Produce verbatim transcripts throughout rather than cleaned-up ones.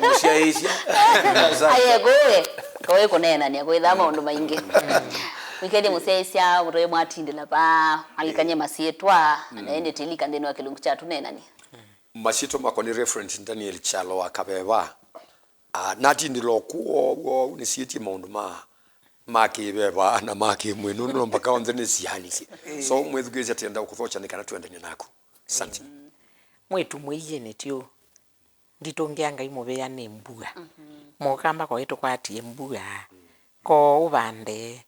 Mũsyaĩĩsya. Aye, kũĩ, kũĩ kũneenany'a kwĩthaa maũndũ maingĩ. Wĩkethye mũsyaĩĩsya, mũtũĩ mwatindĩla vaa, alikany'e masyĩtwa, na ĩndĩ tĩlika nthĩnĩ wa kĩlungu kya tũneenany'e. Masyĩtwa makwa nĩ Reverend Daniel Kyalo wa Kaveva. Ah, natindĩla o kũu oou, oou nĩsiĩtye maũndũ ma, ma kĩveva na ma kĩmwĩĩ, nũndũ no mpaka onthe nĩsianisye. So, mwĩthukĩĩsya tenda ũkũthokya nĩ kana twendany'e naku. Asante. Mwĩĩtu mwĩiĩnĩ tyo. Nditũngĩa Ngai mũvea nĩ mbua. Mũkamba koĩ tũkwatie mbua. Ko ũvande.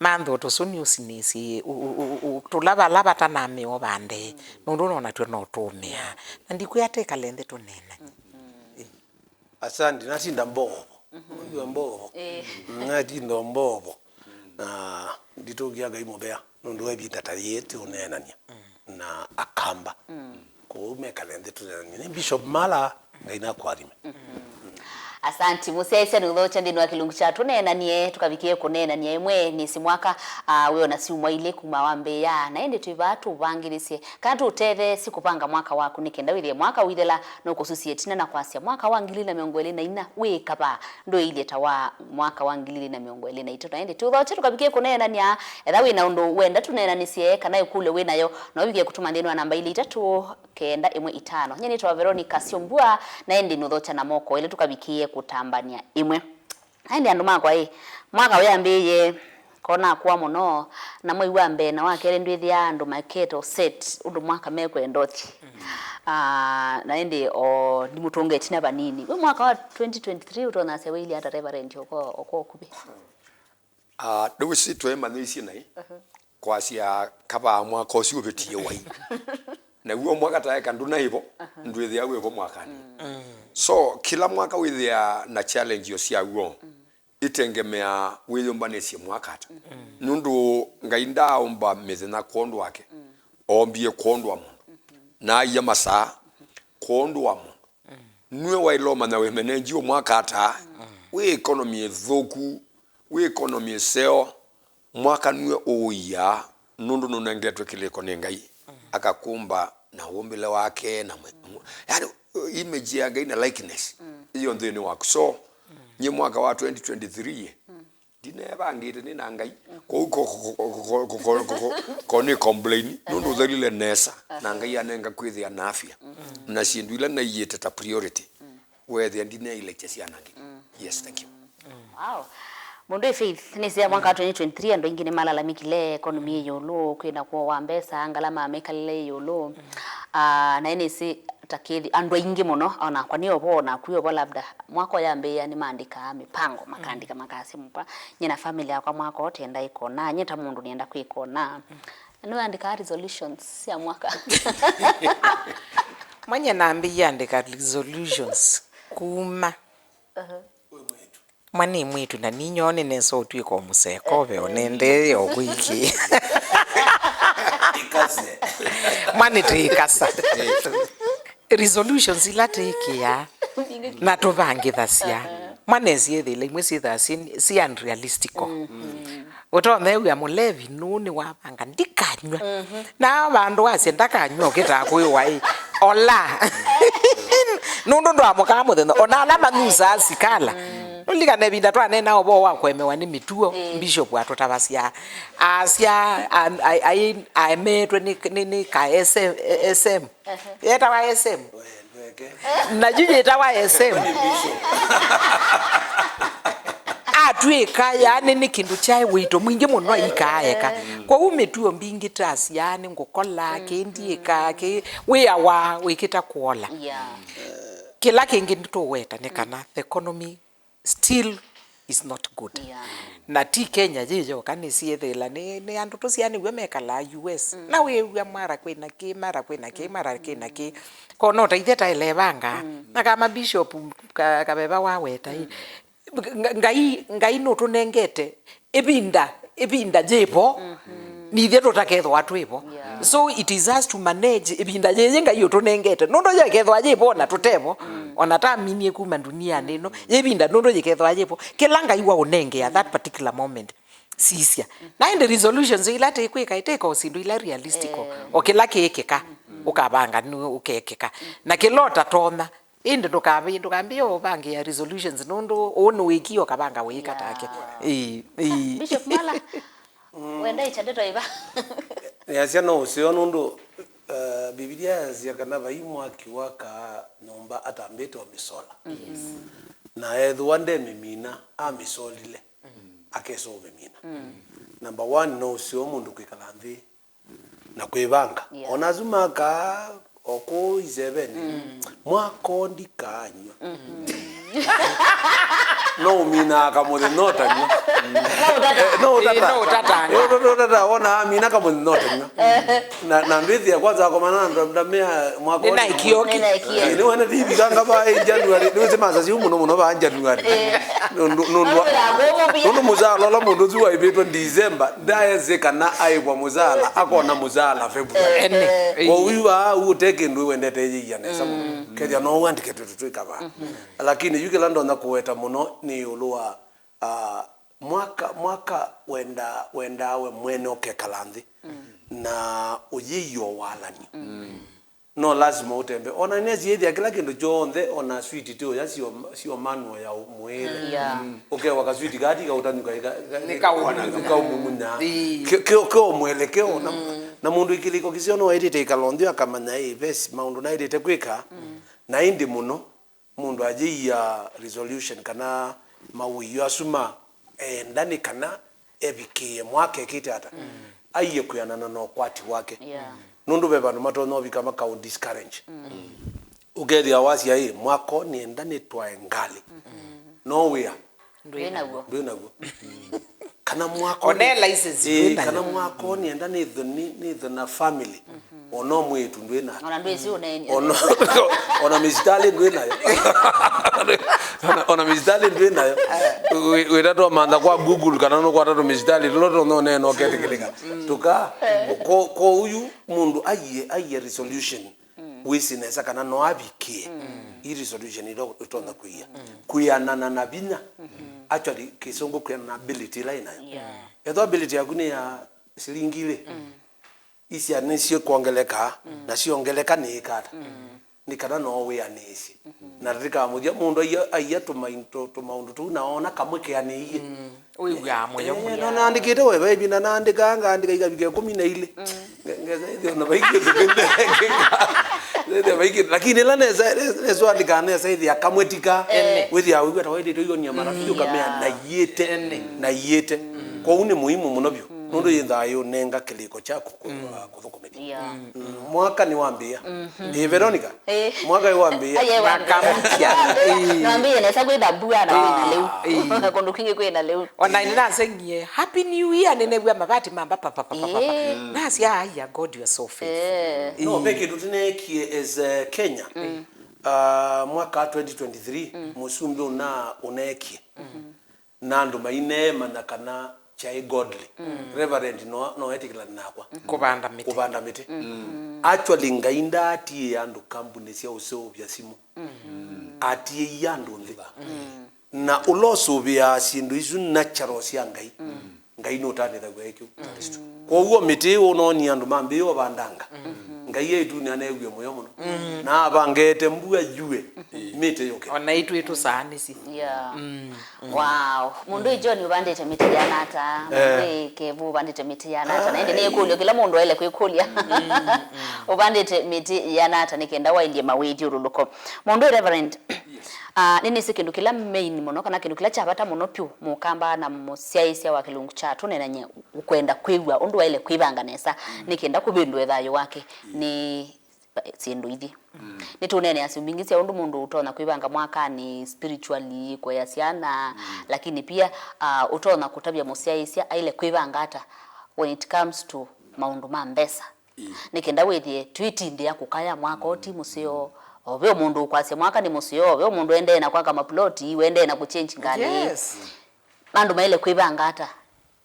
Mantha tũsũni ũsinĩsye, ũ-, ũ-, ũ-, ũ-, tũla vala vatanamĩwa ũvande, nũndũ no natw'o no tũũmĩa. Na ndikwĩa tũikale nthĩ tũneenany'e. Ĩ. Asante, natinda mbovo. Unajua mbovo? Natinda mbovo. Na nditũngĩa Ngai mũvea nũndũ wa ĩvinda ta yĩĩ tũũneenany'a na Akamba. Kwoou mekale nthĩ tũneenany'e. Nĩ Bishop Mala, Ngai nakũathime. Asanti. Mũsyaĩĩsya nũthokya nthĩnĩ wa kĩlungu kya tũneenanie, tũkavikĩe kũneenania ĩmwe nĩsĩ mwaka, ah, wĩona syumwa ilĩ kuma wambĩĩa, na ĩndĩ twĩ vaa tũvangĩlĩsye kana tũũtetheesye kũvanga mwaka waku nĩ kenda wĩthĩe mwaka ũithela nũkũsusya ĩtina na kwasya mwaka wa ngili ilĩ na mĩongo ĩlĩ na inya wĩ kavaa, ndũĩilye ta wa mwaka wa ngili ilĩ na mĩongo ĩlĩ na itatũ. Na ĩndĩ tũthokye tũkavikĩe kũneenania, etha wĩ na ũndũ wenda tũneenanĩsye kana ĩkũlyo wĩ nayo, no ũvikĩe kũtũma nthĩnĩ wa namba ilĩ itatũ kenda ĩmwe itano. Nyie nĩtawa Veronica Syombua, na ĩndĩ nũthokya na moko elĩ tũkavikĩe kũtambany'a ĩmwe. Na ĩndĩ andũ makwa ĩ, mwaka ũyambĩĩe, ko nakũa mũno, na mwei wa mbee na wa kelĩ ndwĩthĩaa andũ makete ũset ũndũ mwaka mekwenda ũthi. Ah, na ĩndĩ o ndimũtũnga ĩtina vanini. Wĩ mwaka wa twenty twenty-three ũtonasya wĩilye ata Reverend oko, oko ũkuvĩ? Ah, ndĩwĩsĩ tweemanyĩisye naĩ kwasya kavaa mwaka ũsu ũvĩtie wai. Naw'o mwaka taeka ndũnaĩ vo, ndwĩthĩa wĩ vo mwakanĩ. So, kĩla mwaka wĩthĩaa na challenge syaw'o, itengemeaa wĩyũmbanĩsye mwaka ata. Nũndũ Ngai ndaaũmba mĩthenya kwondũ wake, oombie kwondũ wa mũndũ. Na aia masaa kwondũ wa mũndũ. Nue waĩle ũmanya wĩmenenji ũmwaka ata, wĩ economy ĩthũku, wĩ economy ĩseo, mwaka nue ũũiaa, nũndũ nũnengetwe kĩlĩko nĩ Ngai, akakũmba na ũmbĩle wake, na mwe-, mwe-, yani, image ya Ngai na likeness ĩyo nthĩnĩ waku. So, nyie mwaka wa twenty twenty-three, ndinevangĩte nĩ na Ngai. Kwoou ko, ko, ko nĩ complain, nũndũ ũthelile nesa, na Ngai anenga kwĩthĩa na afya. Na syĩndũ ila naiĩte ta priority, weethĩa ndineilekya syana angĩ. Yes, thank you. Wow. Mũndũ ĩ Faith, nĩsĩ mwaka wa twenty twenty-three andũ aingĩ nĩmalalamĩkile, economy ĩ ĩũlũ, kwĩna kũoa mbesa, ngalama ya mĩkalĩle ĩ ĩũlũ. Ah, na nĩsĩ ta kĩthi, andũ aingĩ mũno, onakwa nĩ ovo, onaku ĩ ovo, labda mwaka ũyambĩĩa nĩmaandĩkaa mĩpango, makaandĩka makasya mũpa, nyie na family yakwa mwaka ũũ tũenda ĩkona, nyie ta mũndũ nĩenda kwĩkona. Nĩwandĩkaa resolutions sya mwaka? Manye nambĩie andĩka resolutions kuma mwa nĩ mwĩĩtu na ninyoo nĩnesa ũtw'ĩka mũseko ve onendee o kwĩkĩ. Mwa nĩtwĩkasa resolutions ila twĩkĩaa na tũvangĩthasya. Mwa nesyĩthĩla imwe syĩthaa si, si unrealistical. Ũtonya ew'a mũlevi nũũ nĩwavanga ndikanywa. Na vandũ wasya ndakanywa ũkĩtaa kwĩwa ĩ, ola. Nũndũ ndwamũkaa mũthenya. Ona ala manyusaa sikala. Nũlikana ĩvinda twaneenaa ũvoo wa kũemewa nĩ mĩtuo, Bishop atũtavasya. Asya a-, a-, aĩ-, aemetwe nĩ, nĩ, nĩ ka S M, S M. Yetawa S M. Na yu yĩtawa S M. Atw'ĩka, yaani, nĩ kĩndũ kyaĩ wĩito mwingĩ mũno aikaeka. Kwoou mĩtuo mbingĩ ta syaani ngũkola, kĩĩ ndiĩka, kĩĩ wĩawa wĩkĩta kũola. Yeah. Kĩla kĩngĩ nĩtũweta nĩ kana the economy still is not good. Yeah. Na ti Kenya yĩ yoka nĩsyĩthĩla nĩ, nĩ andũ tũsyaanĩw'e mekalaa U S. Na wĩw'a mara kwĩna kĩ, mara kwĩna kĩ, mara kwĩna kĩ. Ko no ta ithe taelevanga. Na kama Bishop ka, Kaveva waweta ĩ. Nga-, Ngai, Ngai nũtũnengete ĩvinda, ĩvinda yĩvo. Nithyĩ tũtakethwa twĩvo. Yeah. So it is us to manage ĩvinda yĩyĩ Ngai ũtũnengete. Nũndũ yĩkethwa yĩvo na tũtevo, ona taminie kuma ndunianĩ ĩno, yĩvinda nũndũ yĩkethwa yĩvo. Kĩla Ngai waũnengea that particular moment, sisya. Na ĩndĩ resolutions ila tĩkwĩka, ĩtĩka o syĩndũ ila realistical. Eh. O kĩla kĩĩkĩka, ũkavanga nĩ ũkekĩka. Na kĩla ũtatonya, ĩndĩ ndũkavi-, ndũkambie ũvangĩa resolutions, nũndũ ũũ nĩwĩkie ũkavanga wĩĩka take. Yeah. Ĩĩ, ĩĩ. Bishop Mala, wenda ĩkya ndeto ĩva? Nĩasya no ũseo nũndũ, uh, Bibilia yasya kana vai mwaki wakaa nyũmba atambĩte ũmĩsola. Yes. Na ethĩwa ndemĩmina, amĩsolile, akesa ũmĩmina. Number one, no ũseo mũndũ kwĩkala nthĩ na kwĩvanga. Yeah. Ona asu makaa o kũu isevenĩ, mwako ndikanywa. No ũminaa kamũthĩ, no tanywa. No ũtata. Eh, no ũtata. Eh, no ũtata. No ũtata, wona amina kamũthĩ, no tanywa. Na, na ndwĩthĩa kwanza akomana na ndamea mwako. Nĩnaikio. Nĩnaikio. Eh, nĩwene ndiviganga va January, nĩwĩsĩ masasi mũno mũno va January. Eh. Nũndũ, nũndũ, nũndũ mũsala ũla mũndũ ũsu waĩvĩtwe December, ndaesĩ kana aĩvwa mũsala, akona mũsala February. Ene. Kwoou vaa ũte kĩndũ wendete yĩia nesa mũno. Kethĩa no ũandĩke twĩtũ twĩka vaa. Lakini yu kĩla ndonya kũweta mũno nĩ ĩũlũ wa, ah, mwaka, mwaka wenda, wendaa we mwene ũkekala nthĩ na ũyĩio walanio. No lasima ũtembe. Ona nĩsyĩthĩa kĩla kĩndũ kyonthe, ona switi ti ũya sio, sio manual ya mwĩĩle. Yeah. Ũkewa kaswiti kati kaũtanyuka ika, ika, nĩkaũmumunya. Ĩĩ. Ke, ke, ke mwelekeo na, na mũndũ ĩkĩlĩko kĩseo no aĩlĩte ĩkala nthĩ akamanya, ĩ, vesi maũndũ naĩlĩte kwĩka. Na ĩndĩ mũno, mũndũ ayĩia resolution kana mawĩio asu ma enda nĩ kana evikĩĩe mwaka ekĩte ata, aiye kwĩanana na ũkwati wake. Yeah. Nũndũ ve vandũ matonya ũvika makaũ discourage. Ũkethĩa wasya, ĩ, mwako nĩenda nĩtwae ngalĩ. No wĩa. Ndwĩ naw'o. Ndwĩ naw'o. Kana mwako. Ona license ndwĩ nayo. Ĩĩ, kana mwako nĩenda nĩtho, nĩ, nĩtho na family. Ona mwĩĩtu ndwĩ nake. Ona ndwĩsĩ ũneeny'a. Ona, ona mĩsitalĩ ndwĩ nayo. Ona, ona mĩsitalĩ ndwĩ nayo. Wĩ, wĩtatwa mantha kwa Google kana nũkwata tũmĩsitalĩ tũla tũnonene ũketĩkĩlĩka. Tũka, ko, ko ũyu mũndũ aiye, aiye resolution. Wĩsĩ nesa kana no avikĩe i resolution ila ũtonya kwĩia. Kwĩanana na vinya. Actually, kĩsũngũ kwĩanana na ability ila ĩnayo. Yeah. Ethwa ability yaku nĩ ya silingi ilĩ, isya nĩsyĩkwongeleka, na syongeleka nĩĩka ata? Nĩ kana no wĩanĩĩsye. Na tũtikamũthya mũndũ aia, aia tũmain-, tũ-, tũmaũndũ tũu na oona kamwe keanĩie. Wĩw'aa mũyo. Eh, mũyo. Na naandĩkĩte weva ĩvinda naandĩkaa, ngaandĩka ikavika ĩkũmi na ilĩ. Nge-, ngesa ĩthĩa ona vai kĩndũ kĩndekĩka. Ĩthĩa vai kĩndũ. Lakini ĩla nesa, nesa, nesa andĩkaa nesa ĩthĩa kamwe tika. Ene. Wĩthĩa wĩw'a ta waĩlĩte ũyonia marabi ũkamea na iĩte. Ene. Na iĩte. Kwoou nĩ mũimu mũno vyũ. Nũndũ yĩthaa yũnenga kĩlĩko kyaku kũ-, kũthũkũmĩthya. Yeah. Mwaka nĩwambĩĩa. Ĩ, Veronica? Ĩ. Mwaka nĩwambĩĩa. Aye, wambĩĩa. Mwaka mpya. Ĩ. Nĩwambĩĩe nesa kwĩtha mbua na kwĩna lĩu. Ĩ. Kũndũ kwingĩ kwĩna lĩu. Ona nĩnaseng'ie, "Happy New Year," nĩnew'a mavati mamba pa, pa, pa, pa, pa, pa. Ĩ. Nasya, "Aya, God, you are so faithful." Ĩ. No, ve kĩndũ tũneekie as, eh, Kenya. Ah, mwaka wa twenty twenty-three, mũsumbĩ ũna ũneekie. Na andũ maineemanya kana kyaĩ godly. Reverend no, no etĩkĩlane nakwa. Kũvanda mĩtĩ. Kũvanda mĩtĩ. Actually, Ngai ndaatiĩe andũ kambunĩ sya ũseũvya simũ. Atiĩie andũ nthĩ. Na ũla ũsũvĩaa syĩndũ isu natural sya Ngai, Ngai nũtanĩthaw'a e kĩu. Kwoou mĩtĩ ĩĩ ũnoonie andũ mambĩĩe ũvandanga. Ngai e ĩtunĩ aneewie mũyo mũno. Na avangĩte mbua yue, mĩtĩ yũke. Ona itwĩ tũsaanĩsye. Yeah. Wow. Mũndũ ĩ John ũvandĩte mĩtĩ yĩana ata? Eh. Mũndũ ĩ Kevu ũvandĩte mĩtĩ yĩana ata? Na ĩndĩ nĩ ĩkũlyo kĩla mũndũ aĩle kwĩkũlya. Ũvandĩte mĩtĩ yĩana ata nĩ kenda waĩlye mawĩthyũlũlũko? Mũndũ ĩ Reverend, ah, nĩnĩsĩ kĩndũ kĩla main mũno kana kĩndũ kĩla kya vata mũno vyũ mũkamba na mũsyaĩĩsya wa kĩlungu kya tũneenany'e ũkwenda kwĩw'a ũndũ waĩle kwĩvanga nesa nĩ kenda kũvĩndũe thayũ wake nĩ syĩndũ ithi. Nĩtũneenea syĩndũ mbingĩ sya ũndũ mũndũ ũtonya kwĩvanga mwakanĩ, spiritually, kũea syana, lakini pia, ah, ũtonya kũtavya mũsyaĩĩsya aĩle kwĩvanga ata when it comes to maũndũ ma mbesa. Nĩ kenda wĩthĩe twĩtindĩa kũkaya mwaka ũti mũseo, o ve o mũndũ ũkwasya mwaka nĩ mũseo, o ve o mũndũ endee na kwaka mapuloti, wendee na kũchange ngalĩ. Yes. Andũ maĩle kwĩvanga ata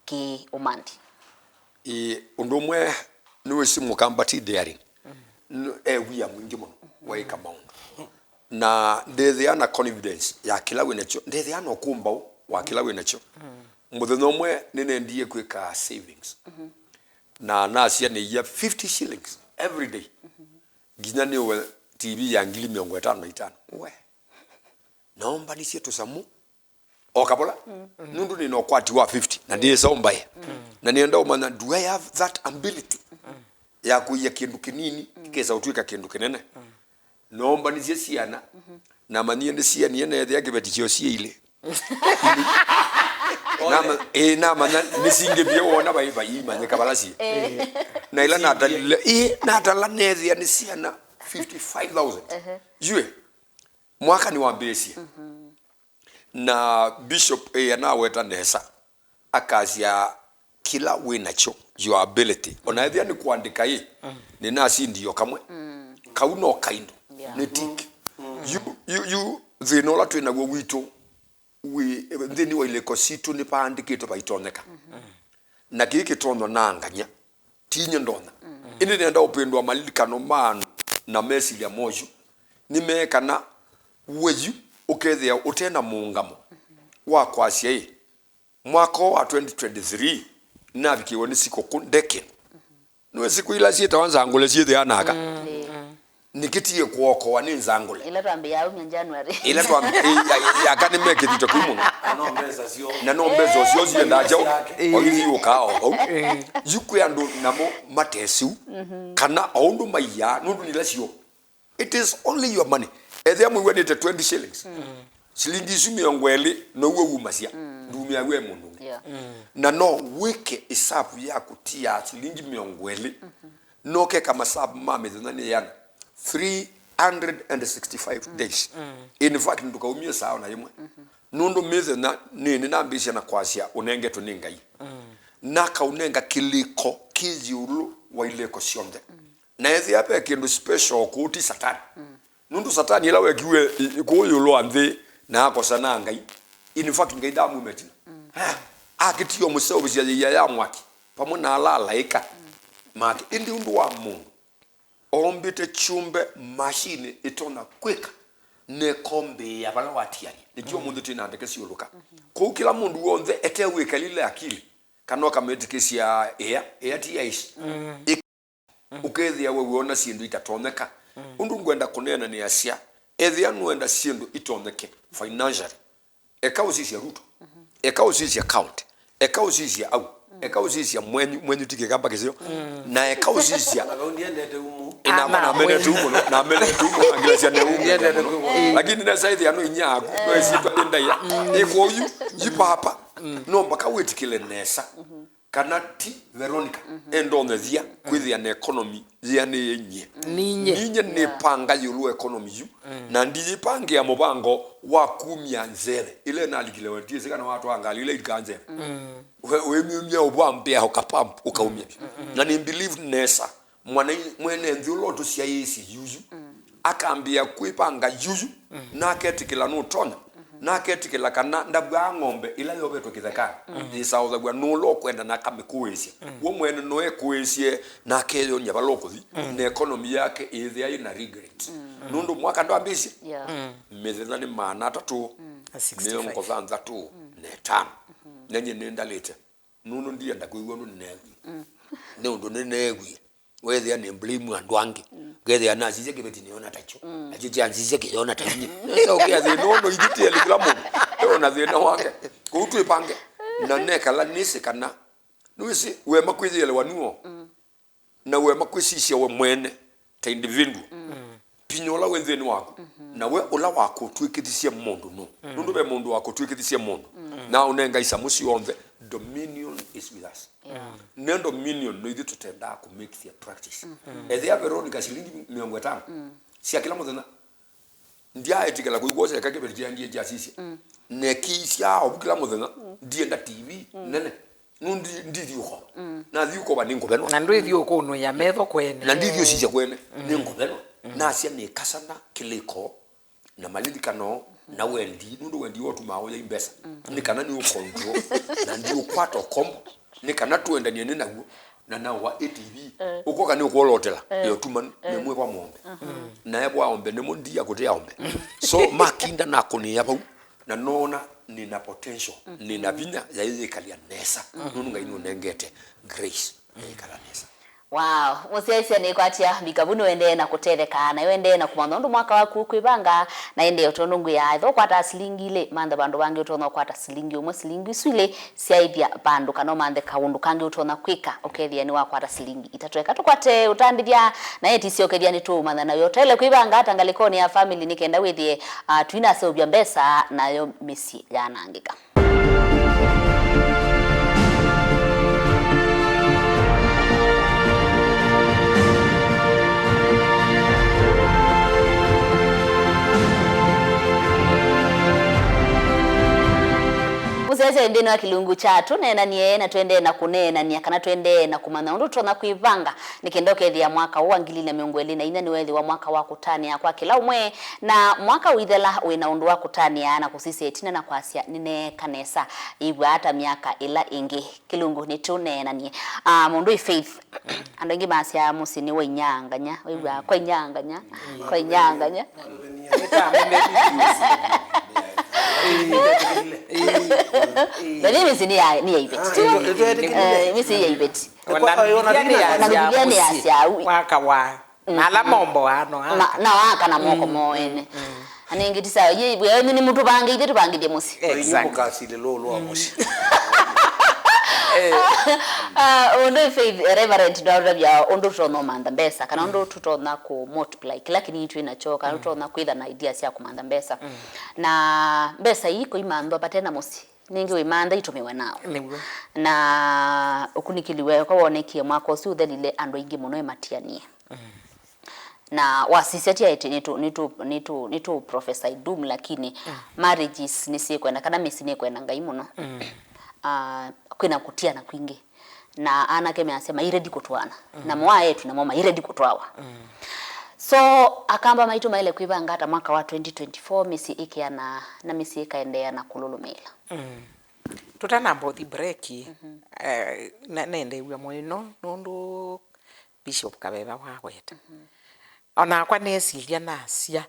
kĩ ũmanthi? Ĩ, ũndũ ũmwe nĩwĩsĩ mũkamba ti daring. Nĩ, e wia mwingĩ mũno waĩka maũndũ. Na ndethĩa na confidence ya kĩla wĩ nakyo, ndethĩa na ũkũmbaũ wa kĩla wĩ nakyo. Mũthenya ũmwe nĩnendie kwĩka savings. Na nasianĩie fifty shillings every day. Nginya nĩũe T V ya ngili mĩongo ĩtano na itano. We. Naombanisye tũsamũ o kavola. Nũndũ nĩna ũkwati wa fifty na ndĩsa ũmbae. Na nĩenda ũmanya, do I have that ability ya kũia kĩndũ kĩnini kĩkesa ũtw'ĩka kĩndũ kĩnene? Noombanisye syana, namanyie nĩsianie neethĩa kĩveti kyoo syĩ ilĩ. Nama- ĩĩ, namanya nĩsingĩvie wona vai- vaiimanyĩka vala syĩ. Na ĩla natalile, ĩĩ, natala neethĩa nĩ syana fifty-five thousand. Yu ĩ, mwaka nĩwambĩĩsye. Na Bishop ĩ anaweta nesa, akasya, kĩla wĩ nakyo, your ability. Ona ethĩa nĩ kũandĩka ĩ, nĩnasindie o kamwe. Kau no kaindo. Yeah. Nĩ tick. Yu, yu, yu thĩna ũla twĩ naw'o witũ, wĩ nthĩnĩ wa ilĩko sitũ nĩpaandĩkĩtwe vaitonyeka. Na kĩĩ kĩtonywa na angany'a. Ti nyie ndonya. Ĩndĩ nĩenda ũpĩndũa malilikano ma andũ na mesilya moyu. Nĩmee kana we yu ũkethĩa ũte na mũũngamo wa kwasya ĩ, mwaka ũũ wa twenty twenty-three navikĩwe nĩ sikũkũ ndeke. Nĩwĩsĩ kwĩ ila syĩtawa nzangũle syĩthĩaa naka. Nĩkĩtie kũokoa nĩ nzangũle. Ila twambĩĩa aumya January. Ila twambi- ĩ- ya- yaka nĩmekĩthĩte kũu mũno. Na no mbesa syo. Na no mbesa ũsyo siendaa kyaũ. Ĩ. O ithiũkaa o vau. Ĩ. Yu kwĩ andũ namo matesiu. Kana o ũndũ maiaa nũndũ nĩla syo. It is only your money. Ethĩa mũiwanĩte twenty shillings. Silingi isu mĩongo ĩlĩ now'o wumasya. Ndumĩa we mũndũ ũngĩ. Yeah. Na no wĩke ĩsavu ya kũtia silingi mĩongo ĩlĩ. Nokeka masavu ma mĩthenya nĩ yĩana? Three hundred and sixty-five days. In fact, ndũkaumie saa ona yĩmwe. Nũndũ mĩthenya nĩ nĩnambĩĩsya na kwasya ũnengetwe nĩ Ngai. Nakaũnenga kĩlĩko kĩ ĩũlũ wa ilĩko syonthe. Na ethĩa ve kĩndũ special kũu ti Satani. Nũndũ Satani ĩla wekiwe i- kũu ĩũlũ wa nthĩ na akosa na Ngai. In fact, Ngai ndamwĩma ĩtina. Ah, akĩtio mũseũvĩsya yĩia ya mwaki vamwe na ala alaĩka make. Ĩndĩ ũndũ wa mũndũ, oombĩte kyũmbe mashini ĩtonya kwĩka na ĩkombĩĩa vala watianie. Nĩkyo ũmũnthĩ twĩ na ndeke siũlũka. Kwoou kĩla mũndũ w'onthe ete wĩkalile akili, kana ũkamĩtĩkĩsya ĩa, ĩa ti yaici. Ũkethĩa we wĩona syĩndũ itatonyeka. Ũndũ ngwenda kũneena nĩ asya, ethĩa nũenda syĩndũ itonyeke financially, eka ũsisya Ruto, eka ũsisya county, eka ũsisya au, eka ũsisya mwenyu, mwenyu ti kĩkamba kĩseo, na eka ũsisya. Na vau ndiendete umu. Ĩnamba namenete umo, namenete umo, na ngilasya ne umo. Ndiendete kwĩwona. Lakini nesa ĩthĩa no inya yaku, no ĩsyĩtwa ĩ ndaĩa. Ĩkwo yu, yi papa, no mpaka wĩtĩkĩle nesa. Kana ti Veronica endonyethya kwĩthĩa na economy yĩanĩe nyie. Ninye. Ninye nĩpanga ĩũlũ wa economy yu, na ndiyĩpangĩa mũvango wa kumya nzeve ĩla ĩnalikile we, ndiĩsĩ kana watwaa ngalĩ ila ilikaa nzeve. We wĩmyumya ũvambĩa ũkapamp ũkaumya. Na nĩ believe nesa mwana mwene nthĩ ũla ũtũsyaĩĩsye yuyu akambĩĩa kwĩvanga yuyu, na aketĩkĩla nũtonya, na aketĩkĩla kana ndavwaa ng'ombe ĩla yovetwe kĩthekanĩ yĩsaũthaw'a nũla ũkwenda na akamĩkũĩĩsya. W'o mwene no ekũĩĩsye na akeyony'a vala ũkũthi, na economy yake ĩĩthĩa yĩ na regret. Nũndũ mwaka ndwambĩĩsye. Yeah. Mĩthenya nĩ maana atatũ mĩongo thanthatũ na ĩtano. Na nyie nĩndalĩte. Nũndũ ndienda kwĩw'a ũndũ nĩneewie. Nĩ ũndũ nĩneewie. Weethĩa nĩ blame andũ angĩ. Ngethĩa nasisya kĩveti nĩona takyo. Nakyo kyansisya kĩyona ta inyie. Nesa ũkĩa thĩna ũno ithitĩeli kĩla mũndũ. Eona thĩna wake. Kũu twĩpange. Na nekala nĩsĩ kana. Nĩwĩsĩ, wema kwĩyĩelewa nĩw'o. Na wema kwĩsisya we mwene ta individual. Vinya ũla wĩ nthĩnĩ waku, na we ũla wakũtw'ĩkĩthisye mũndũ nũ? Nũndũ ve mũndũ wakũtw'ĩkĩthisye mũndũ, na ũnenga isamũ syonthe. Dominion is with us. Yeah. Ne dominion no ithyĩ tũtendaa kũmĩkĩthya practice. Ethĩa Veronica silingi mĩongo ĩtano sya kĩla mũthenya, ndyaetĩkĩla kũikwoseka kĩveti kĩendie kyasisya. Nekĩisya ovu kĩla mũthenya, ndienda T V nene. Nũ ndi- ndithi ũkova. Nathi ũkova nĩngũvenwa. Na ndwĩthi ũkũnũĩa metho kwene. Na ndithi ũsisya kwene nĩngũvenwa. Nasya nĩkasana kĩlĩko na malilikano na wendi, nũndũ wendi wotũmaa ũya imbesa. Nĩ kana nĩ ũkontrol na ndiũkwata ũkombo. Nĩ kana tũendanie nĩ naw'o na nawa A T V. Ũkoka nĩ ũkwolotela yo tuma nĩ mwĩva mombe. Nae vwa ombe nĩmo ndia kũtea ombe. So makinda nakũnĩa vau na nona nina potential, nina vinya ya yĩkalya nesa. Nũndũ Ngai nũnengete grace ya yĩkala nesa. Wow, mũsyaĩĩsya nĩkwatya mbika vu nĩwendee na kũtetheka na ĩwendee na kũmanya ũndũ mwaka waku ũkwĩvanga na ĩndĩ o tondũ ngwĩaa ethĩwa ũkwataa silingi ilĩ mantha vandũ vangĩ ũtonya ũkwata silingi ũmwe silingi isu ilĩ syaĩthya vandũ kana ũmanthe kaũndũ kangĩ ũtonya kwĩka ũkethĩa nĩwakwata silingi itatũ eka tũkwate ũtandĩthya na yeti syokethya nĩtũũmanya nayo ũtaĩle kwĩvanga ata ngalĩkonĩ ya family nĩ kenda wĩthĩe ah, twinaseũvya mbesa nayo mĩsyĩ yanangĩka. Mũsyaĩĩsya nthĩnĩ wa kĩlungu kya tũneenanie na tũendee na kũneenania kana tũendee na kũmanya ũndũ tũtonya kwĩvanga nĩ kenda ũkethĩa mwaka ũũ wa ngili ilĩ na mĩongo ĩlĩ na inya nĩweethĩwa mwaka wa kũtanĩa kwa kĩla ũmwe na mwaka ũithela wĩ na ũndũ wa kũtanĩa na kũsisya ĩtina na kwasya nĩneeka nesa. Yĩw'aa ata myaka ĩla ĩngĩ? Kĩlungu nĩtũneenanie. Ah, mũndũ ĩ Faith, andũ aingĩ masyaa mũsyĩ nĩ wainyanganya, wĩw'aa kwainyanganya, kwainyanganya. Lakini mĩsyĩ nĩ ya nĩ ya iveti. Tiwa? Eh, mĩsyĩ ya iveti. Ona Biblia nĩ ya syaũ. Waka wa na ala momboaa no aka. Na aka na moko moo ene. Na nĩngĩ ti sawa, yĩ wĩa wenyu nĩ mũtũvangĩithye tũvangĩthye mũsyĩ. Exactly. Mũkasilĩlwa ũlũ wa mũsyĩ. Ah, ũndũ Faith, Reverend ndwarũtavya ũndũ tũtonya ũmantha mbesa kana ũndũ tũtonya kũ multiply kĩla kĩnini twĩ nakyo kana tũtonya kwĩtha na idea sya kũmantha mbesa. Na mbesa ii kũimanthwa vate na mũsyĩ. Nĩngĩ wĩmantha itũmĩwe nao. Nĩw'o. Na ũkunĩkĩli weka wonekie mwaka ũsu ũthelile andũ aingĩ mũno ĩmatianie. Na wasisya ti aĩtĩ nĩtũ nĩtũ nĩtũ nĩtũ prophesy doom lakini marriages nĩsyĩkwenda kana mĩsyĩ nĩkwenda Ngai mũno. Ah, kwĩna kũtiana kwingĩ. Na anake measya mai ready kũtwaana. Namo aetu namo mai ready kũtwawa. So akamba maitũ maĩle kwĩvanga ata mwaka wa twenty twenty-four mĩsyĩ ĩkeana na mĩsyĩ ĩkaendeea na kũlũlũmĩĩla. Tũtanamba ũthi break, eh, na- nendeew'a mũĩno nũndũ Bishop Kaveva waweta. Onakwa nesilya nasya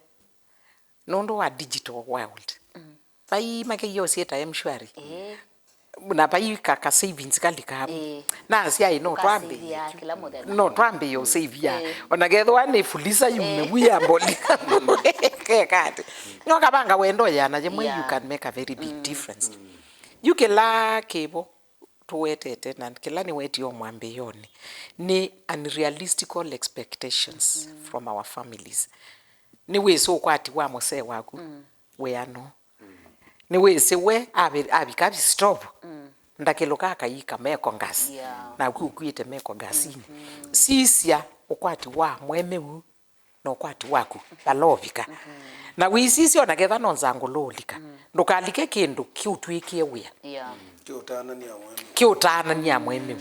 nũndũ wa digital world. Vai makeie ũsyĩta M-Shwari. Na vai ka, ka savings kalikavu. Nasya ĩ no twambĩĩe. Ũkasĩvia kĩla mũthenya. No twambĩĩe ũsavia. Ona kethĩwa nĩ fuliza yume vu ya mboli. Kekati. No kavanga wendo yana yĩmwe you can make a very big difference. Yu kĩla kĩvo tũwetete na kĩla nĩwetie o mwambĩĩonĩ nĩ unrealistical expectations from our families. Nĩwĩsĩ ũkwati wa mũsee waku wĩano. Nĩwĩsĩ we avi- avika avi stop ndakĩlũka akaika meko ngasi. Naku ũkuĩte meko ngasinĩ. Sisya ũkwati wa mwemeu na ũkwati waku vala ũvika. Na wĩsisye ona ketha no nzangũlũ ũlika, ndũkalike kĩndũ kĩũtw'ĩkĩe wĩa. Yeah. Kĩũtanania mwene. Kĩũtanania mwene.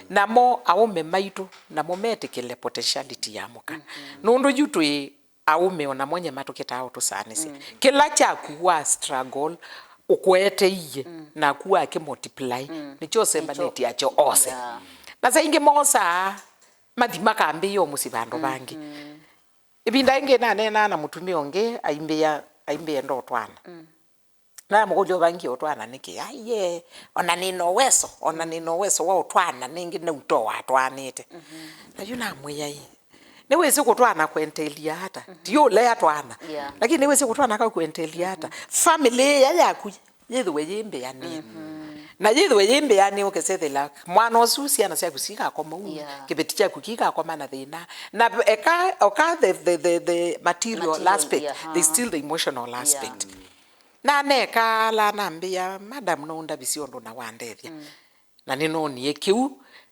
Namo aũme maitũ, namo metĩkĩle potentiality ya mũka. Nũndũ yu twĩ aũme ona monye matũkĩtaa ũtũsanĩsya. Kĩla kyaku wa struggle, ũkũeteie, naku wakĩ multiply, nĩkyo ũsembanĩtye akyo ose. Yeah. Na saa ingĩ mosaa, mathi makambĩĩa o mũsyĩ vandũ vangĩ. Ĩvinda ĩngĩ naneenaa na mũtumĩa ũngĩ, aimbĩa, aimbĩa enda ũtwana. Namũkũlya ũvangie ũtwana nĩkĩ? Aiee, ona nĩna ũweso, ona nĩna ũweso wa ũtwana, nĩngĩ nautoa atwanĩte. Na yu namwĩa ĩ, nĩwĩsĩ kũtwana kwentelia ata? Ti ũlea twana. Yeah. Lakini nĩwĩsĩ kũtwana kau kwentelia ata? Family ĩya yaku yĩthĩwe yĩ mbĩanĩe. Na yĩthĩwe yĩ mbĩanĩe ũkesethela mwana ũsu syana syaku sikakoma u, yeah, kĩveti kyaku kikakoma na thĩna. Na eka, oka the, the, the, the material, material aspect, yeah, there's still the emotional aspect. Yeah. Na nekala nambĩa, "Madam, no ũndavisye ũndũ na wandethya." Na nĩnoonie kĩu.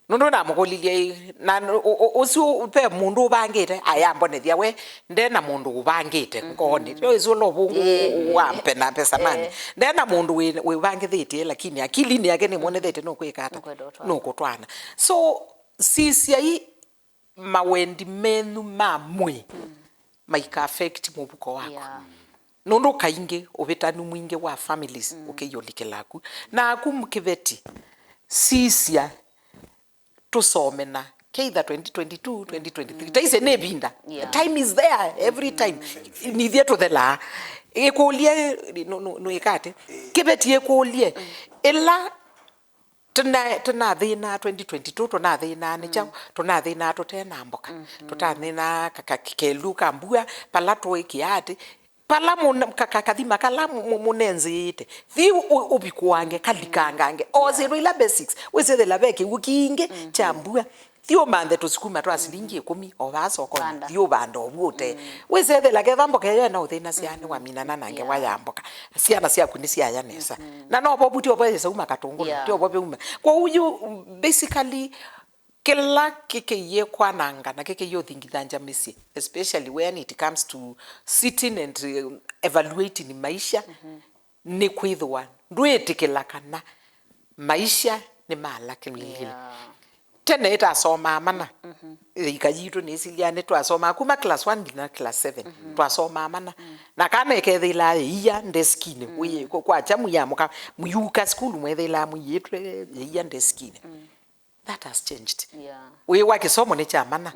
Nũndũ namũkũlilye, na ũ- ũ- ũsu ve mũndũ ũvangĩte, ayambonethya we, nde na mũndũ ũvangĩte ngoonĩ. Yo ĩsu ũla ũvũngũ, ĩĩ, wa mpe na pesa mani. Nde na mũndũ wĩ- wĩvangĩthĩtye, lakini akilinĩ yake nĩmwonethete nũkwĩka ata? Nũkwenda ũtwana. Nũkũtwana. So, sisyai mawendi menyu ma mwĩĩ maika affect mũvuko waku. Yeah. Nũndũ kaingĩ ũvĩtanu mwingĩ wa families ũkĩiyũlikĩla aku. Na aku kĩveti, sisya tũsome na Ke either twenty twenty-two, twenty twenty-three. Taise nĩ ĩvinda. Yeah. Time is there every time. Nithiĩ tũthelaa. Ĩkũlye, nũ-, nũ-, nũĩka atĩ? Kĩveti ĩkũlye. Ĩla tũna-, tũnathĩnaa twenty twenty-two, tũnathĩnaa nĩ kyaũ? Tũnathĩnaa tũte na mboka. Tũtathĩnaa ka-, ka-, kelu ka mbua, pala tũĩkĩa atĩ, pala mũna-, ka-, ka-, kathima kala mũ-, mũ-, mũnenzĩĩte, thi ũ-, ũvikũange, kalikangange. O syĩndũ ila basics, wĩsĩthĩla ve kĩw'ũ kingĩ kya mbua. Thi ũmanthe tũsukuma twa silingi ĩkũmi o vaa sokoni. Vanda. Thi ũvanda ovu ũte. Wĩsethela ketha mboka ĩyo ĩna ũthĩna syana, waminana na ngewa ya mboka. Syana syaku nĩsyaya nesa. Na no vovu ti ovo yĩsauma katũngũlũ, ti ovo veuma. Kwoou yu, basically, kĩla kĩkĩie kwananga na kĩkĩie ũthingithangya mĩsyĩ, especially when it comes to sitting and, uh, evaluating maisha, nĩ kwĩthĩwa ndwĩtĩkĩla kana maisha nĩ ma lucky lile. Yeah. Tene ĩtasomaa mana. Ĩka yitũ nĩsilya nĩtwasomaa kuma class one nginya class seven. Twasomaa mana. Na kana ĩkethĩla yĩia ndesikinĩ. Wĩ-, kwa, kwakya mũyamũka, mũyuka sukulu mwethĩla mũyĩtwe yĩia ndesikinĩ. That has changed. Yeah. Wĩwa kĩsomo nĩ kya mana,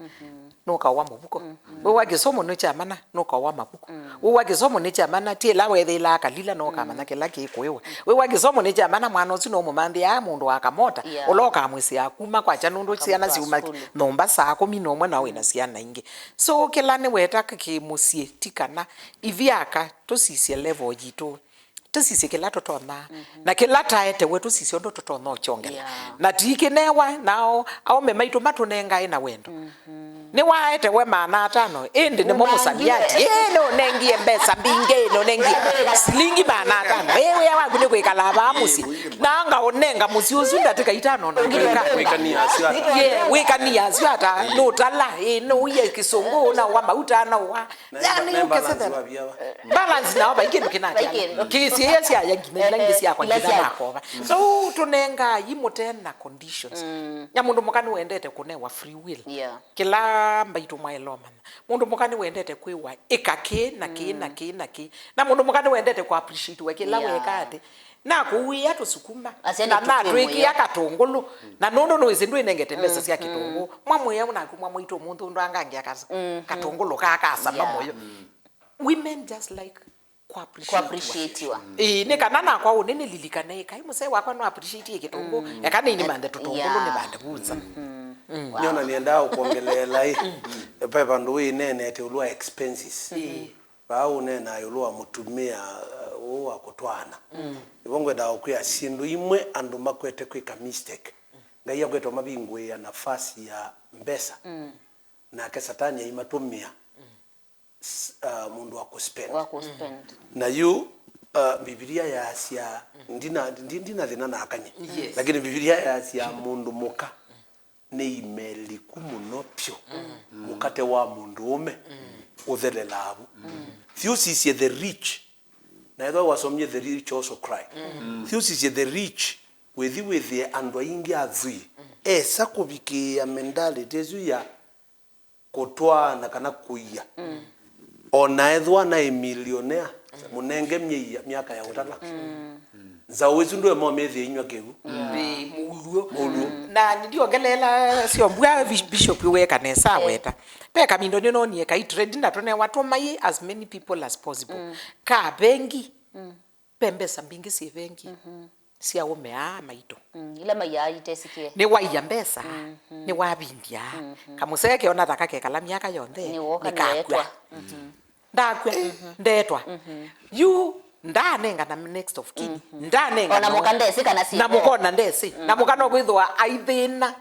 nũkaũa mũvuko. Wĩwa kĩsomo nĩ kya mana, nũkaũa mavuko. Wĩwa kĩsomo nĩ kya mana, ti ĩla wethĩlaa kalila no ũkamanya kĩla kĩkũĩwa. Wĩwa kĩsomo nĩ kya mana, mwana ũsu no mũmanthĩaa mũndũ wa kamota, yeah, ũla ũkamwĩsĩa kuma kwakya nũndũ syana syuma nyũmba saa kũmi na ũmwe na wĩna syana ingĩ. So kĩla nĩweta kĩmũsyĩ ti kana ithyĩ aka tũsisye level yitũ. Tũsisye kĩla tũtony'aa, na kĩla taetewe tũsisye ũndũ tũtonya ũkyongela. Yeah. Na tiikĩnewa, nao aũme maitũ matũnengae na wendo. Nĩwaetewe maana atano, ĩndĩ nĩmo mũsamiati. Ĩĩ, nĩũnengie mbesa mbingĩ, nĩũnengie silingi maana atano. Ĩĩ, wĩa waku nĩ kwĩkala vaa mũsyĩ. Na ngaũnenga mũsyĩ ũsu ndatĩka itano na ngĩka. Wĩkania asu ata? Yeah, wĩkania asu ata? Nũtala, ĩĩ, nũie kĩsũngũ, naũa mauta, naũa. Na yani, nĩ balance ũkesethela. Balance nao vai kĩndũ kĩnakya. Vai kĩndũ. Kĩsiĩa syaya nginya ila ingĩ syakwa nginya nakova. So, tũnengai mũte na conditions. Na mũndũ mũka nĩwendete kũnewa free will. Yeah. Kĩla mbaitũ mwaĩlomana. Mũndũ mũka nĩwendete kwĩwa ĩka kĩ, na kĩ, na kĩ, na kĩ. Na mũndũ mũka nĩwendete kũ appreciate we kĩla weka atĩ. Nakũuĩa tũsukuma, na natwĩkĩa katũngũlũ. Na nũndũ nĩwĩsĩ ndwĩnengete mbesa sya kĩtũngũ, mwamwĩa naku mwamwaitũ ũmũnthĩ ũndũ angangĩa katũngũlũ kaa kasama mũyo. Women just like kũ appreciatiwa. Ĩĩ, nĩ kana nakwa ũnĩ nĩlilikane, ĩĩ, kai mũsee wakwa no appreciate kĩtũngũ, eka nĩinĩmanthe tũtũngũlũ nĩvande vunza. Nyona nĩendaa ũkwongeleela ĩ, ve vandũ wĩneenete ũlũ wa expenses. Vaa ũneenaa ĩũlũ wa mũtumĩa, uh, ũũ wa kũtwaana. Nĩvo ngwendaa ũkwĩa syĩndũ imwe andũ makwete kwĩka mistake. Ngai akwete ũmavingũĩa nafasi ya mbesa. Nake Satani aimatũmĩa s-, uh, mũndũ wa kũspend. Wa kũspend. Na yu, uh, Mbivilia yaasya, ndina, ndi-, ndina thĩna na akany'e. Yes. Lakini Mbivilia yaasya mũndũ mũka nĩ imeliku mũno vyũ. Mũkate wa mũndũũme ũthelelaa vu. Thiĩ ũsisye the rich. Na ethwa wasomie the rich also cry. Thiĩ ũsisye the rich, wĩthi wĩthĩe andũ aingĩ athwii. Esa kũvikĩĩa mentality ĩsu ya kũtwaana kana kũia. O na ethwa naĩ millionaire, mũnenge myei-, myaka ya ũtata. Nzaũ ĩsu ndwema ũmĩthĩa inywa kĩw'ũ. Ĩĩ, mũuluo. Mũuluo. Na nĩndiongelela syo mbua, Bish-, Bishop weka nesa aweta. Ve kamindo nĩnonie kai trade na tũnewa tũmai as many people as possible. Ka vengi, ve mbesa mbingĩ syĩ vengi. Sya aũme aa maitũ. Mm, ila maiaa itesikie. Nĩwaia mbesa, nĩwavindya. Kamũsee keona ta kakekala myaka yonthe, nĩkakw'a. Ndakw'a, ndetwa. Yu, ndaanengana next of kin. Ndaanengana. Ona mũka ndesĩ kana si. Na mũkona ndesĩ. Na mũka no kwĩthĩwa aithĩna.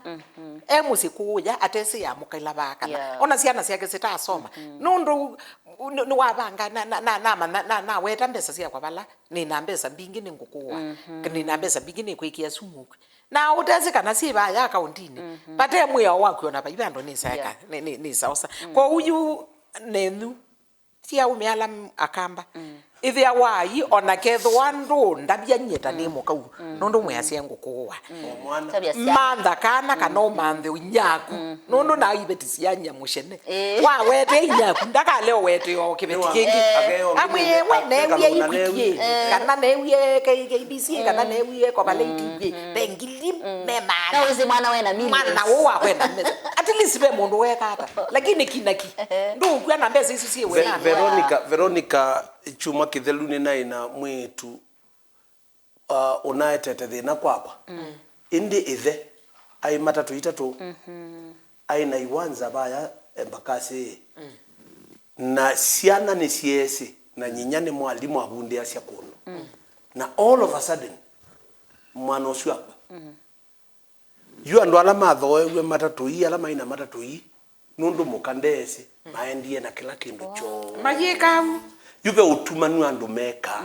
E mũsyĩ kũũya, atesĩ ya mũka ila vaakana. Yeah. Ona syana syake sitasoma. Nũndũ, nĩ-, nĩwavanga, na, na, na, na, na, na, naweta mbesa syakwa vala. Nĩna mbesa mbingĩ nĩngũkũa. Nĩna mbesa mbingĩ nĩkwĩkĩa sumu ũkw'e. Na ũtesĩ kana syĩ vaya akauntinĩ. Vate mwĩao waku ona vai vandũ nĩsaeka, nĩ, nĩ, nĩsaosa. Kwoou yu nenyu, ti aũme ala m-, akamba. Ĩthĩawai ona kethĩwa ndũndavya nyie ta nĩ mũkau. Nũndũ mwĩasya ngũkũa. Tabia cia mantha kana kana ũmanthe ũnyaku. Nũndũ na iveti sia nyamũcene. Ĩĩ. Wawete inyaku, ndakale ũwete o kĩveti kĩngĩ. Amwĩe we newie Equity, kana newie K B C, kana newie Covalent, ve ngili me maana. Na wĩsĩ mwana wena millions. Mwana ũũ wakwenda mesa. At least ve mũndũ weka ata. Lakini kinaki. Ndũkw'a na mbesa isu syĩ Ve- wĩna. Veronica, Veronica, kyumwa kĩthelu nĩnaĩ na mwĩĩtu uh, ũnaetete thĩna kwakwa. Ĩndĩ ĩthe aĩ matatũ itatũ, aĩ na iwanza vaya Embakasi, na syana nĩsyeesĩ, na nyinya nĩ mwalimũ avundĩasya kũndũ. Na all of a sudden, mwana ũsu akw'a. Yu andũ ala mathooeew'e matatũ ii, ala mai na matatũ ii, nũndũ mũka ndeesĩ, maendie na kĩla kĩndũ kyoo. Mayĩka au. Yu ve ũtumanu andũ mekaa.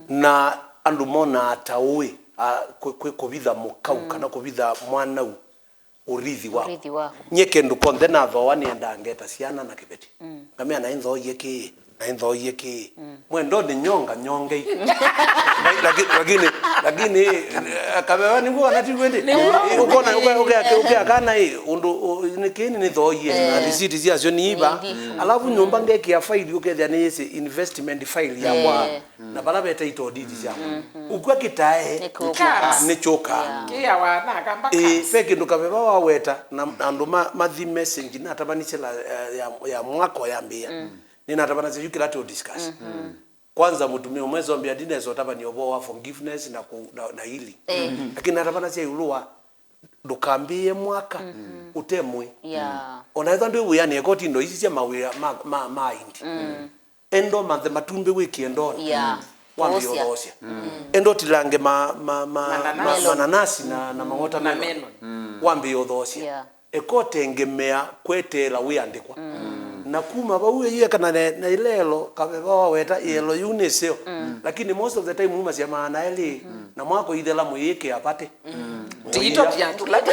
Na andũ monaa ta ũĩ, a, kwĩ, kwĩ kũvitha mũkau kana kũvitha mwanau ũrithi waku. Ũrithi waku. Nyie kĩndũ kyonthe nathooa nĩendaa ngeta syana na kĩveti. Ngamea, naĩ nthooie kĩĩ, naĩ nthooie kĩĩ. Mwendonĩ nyonga nyongei. Laki- lakini, lakini eh, kaveva nĩguo kana ti kwĩndĩ? Nĩguo. Eh, ũkona, ũke- ũke- ũkeakana ĩ ũndũ ũ- nĩ kĩĩ nĩthooie na risiti syasyo nĩ iva. Alafu nyũmba ngekĩa faili, ũkethĩa nĩyĩsĩ investment file yakwa. Na vala ve title deed syakwa. Ũkw'a kĩtae nĩkyũkaa. Kĩawa na akamba. Ĩĩ, ve kĩndũ kaveva waweta na andũ ma- mathi message natavanisye la ya, ya, ya mwaka ũyambĩĩa. Nĩnatavanasya yu kĩla tũ discuss. Kwanza mũtumĩa ũmwe Zambia ndinesa ũtavany'a ũvoo wa forgiveness na, ku, na, na healing. Lakini natavanasya ĩũlũ wa ndũkambĩĩe mwaka ũte mũĩ. Yeah. Ona ethwa ndwĩ wĩanĩ, eko ti ndo isi sya mawĩa ma, ma, ma aindi. Enda ũmanthe matumbĩ wĩkĩe ndonĩ. Yeah. Wambe ũthoosya. Enda ũtilange ma, ma, ma, ma, mananasi na, na mawatermelon. Wambe ũthoosya. Yeah. Eka ũtengemea kweteela wĩandĩkwa. Na kuma vau ĩyĩekana na, na ĩleelo, kaveva waweta ĩelo yĩu nĩ ĩseo. Lakini most of the time umasya maana elĩ, na mwaka ũithela mũyĩkĩa vate. Tiito pia tulate.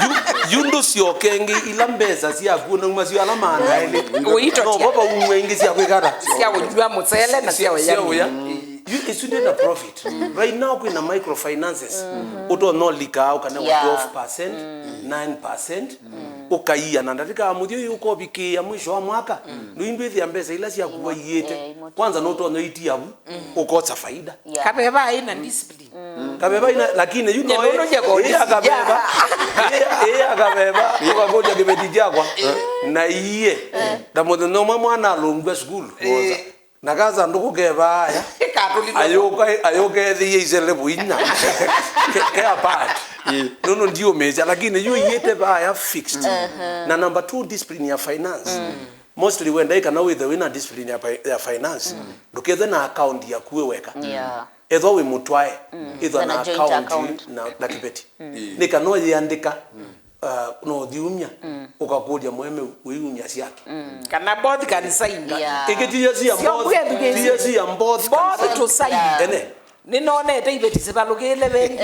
Yu, yu ndũsyoke ĩngĩ ila mbesa syaku naumasyo ala maana elĩ. Ũito no tia. Vava umwe ĩngĩ sya kwĩkata. Sya ũnywa mũsele na sya ũya. Yu, isu ndĩ na profit. Right now kwĩna microfinances. Ũtonya ũlika ũkanewa twelve percent, nine percent. Ũkaia na ndatĩka ya mũthya ũyũ ũkovikĩĩa mwisho wa mwaka. Ndũindwĩthĩa mbesa ila syakuwa iĩte. Kwanza nũtonya itia vu, ũkosa faida. Yeah. Kaveva aĩ na discipline. Kaveva ina, lakini you know, ĩya kaveva, ĩya kaveva, ũkakũlya kĩveti kyakwa. Na iye, na mũthenya ũmwe mwana alũngw'a sukulu. Na kasandũkũ kevaa aya. Katũlilwa. Ayũka, ayũka ethĩie iselevu inya. Ke, ke apart. Nũndũ ndiũmĩĩsya, lakini yu iĩte vaya fixed. Na number two, discipline ya finance. Mostly wenda ĩ kana wĩthe wĩna discipline ya, fi- ya finance. Ndũkethe na account yaku we weka. Yeah. Ethwa wĩ mũtwae, ĩthwa na account na, na kĩveti. Nĩ kana ũyĩandĩka. Ah, no ũthiumya, ũkakũlya mweme wĩyumya syake. Kana both can sign. Yeah. Ĩngĩ tiya cia both, tiya cia both can sign. Both to sign. Ene. Nĩnonete iveti sivalũkĩle vengi.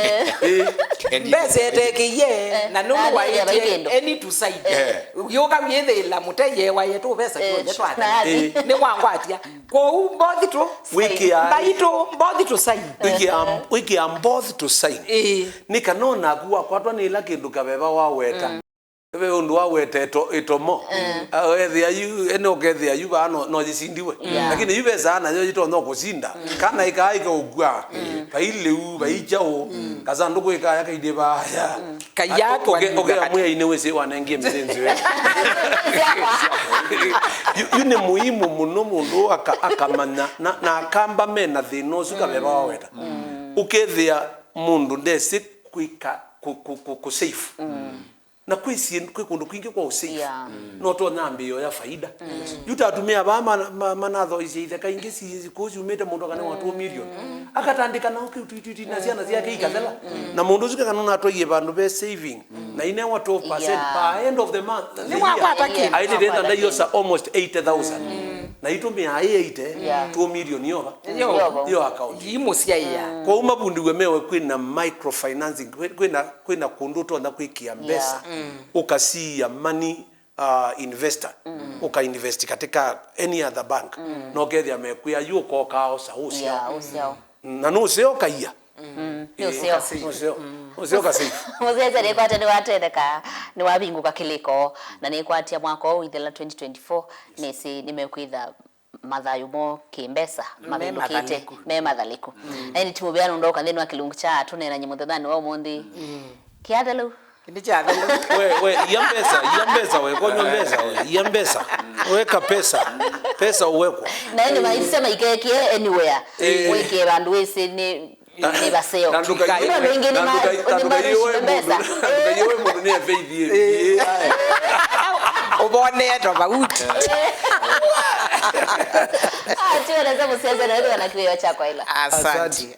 Mbesa etekĩie, na nũndũ waĩtye any to sign. Yũka wĩthĩla mũteye waye tũ mbesa tuonye twake. Nĩwangwatia. Kwoou both to sign. Mbaitũ both to sign. Wĩkĩa, wĩkĩa both to sign. Ĩĩ. Nĩ kana onaku wakwatwa nĩ ĩla kĩndũ kaveva waweta. Ve ũndũ waweta ĩto- ĩtomo. Ethĩa yu, ene ũkethĩa yu vaa no, no yĩsindiwe. Yeah. Lakini yu vesaa nayo yĩtonya kũsinda. Kana ĩkaa ĩkaũkw'a. Vai lĩu, vai kyaũ. Kasandũkũ ĩkaya kailye vaya. Kaiya ũke- ũkea mwĩai nĩwĩsĩ wanengie mĩthĩnzĩo. Yu, yu nĩ muhimu mũno mũndũ aka- akamanya na, na akamba mena thĩna ũsu kaveva waweta. Ũkethĩa mũndũ ndesĩ kwĩka kũ- kũ- kũ- kũ save. Na kwĩ syĩndũ, kwĩ kũndũ kwingĩ kwa ũsave. Yeah. No tonya ambĩĩo ya faida. Yu tatumĩa vaa ma- ma- manathoisye itheka ingĩ si- kũu syumĩte mũndũ akanewa two million. Akatandĩka nao kĩu twitwiti na syana syake ikathela. Na mũndũ ũsu kekana natwaie vandũ ve saving. Na inewa twelve percent per end of the month. Nĩwakwata kĩndũ. Aĩlĩte na ndaiosa almost eighty thousand. Na itũmĩa ĩ eighty, two million yova. Yo. Yo account. Imũsyaĩa. Kwoou mavundiw'e mewe kwĩna microfinancing, kwĩ- kwĩna, kwĩna kũndũ ũtonya kwĩkĩa mbesa, ũkasiia money, uh, investor, ũkainvest katika any other bank. Na ũkethĩa mekwĩa yu ũkokaa osa ũsyao. Yeah, ũsyao. Na nũseo kaia. Nĩ ũseo. Nũseo. Nũseo kasei. Mũsese nĩkwate nĩwatendeka, nĩwavingũka kĩlĩko, na nĩkwatia mwaka ũũ ithela twenty twenty-four, nĩsĩ nĩmekwĩtha mathayũ moo kĩmbesa mavĩndũkĩte, mathalĩku. Me mathalĩku. Na ĩndĩ ti mũvea nũndũ ũka nthĩnĩ wa kĩlungu kya tũneenany'e mũthenyanĩ wa ũmũnthĩ. Kĩathelu. Nĩ kyathela. We, we, ia mbesa, ia mbesa we, konywa mbesa we, ia mbesa. Weka pesa, pesa uwekwa. Na ĩndĩ maisisya maikekie anywhere. Eh. Wĩkĩe vandũ wĩsĩ nĩ nĩ vaseo. Na ndũkai- Ĩndĩ andũ aingĩ nĩ na ma- ndũkai- na nĩ ndũkaiĩwe maisisya mũndũ, mbesa. na ndũkaiĩwe mũndũ nĩ faith yĩ. Ũvonee tofauti. Ah, tiwe nasa mũsiasa na wewe na kiweo chako ila. Asante.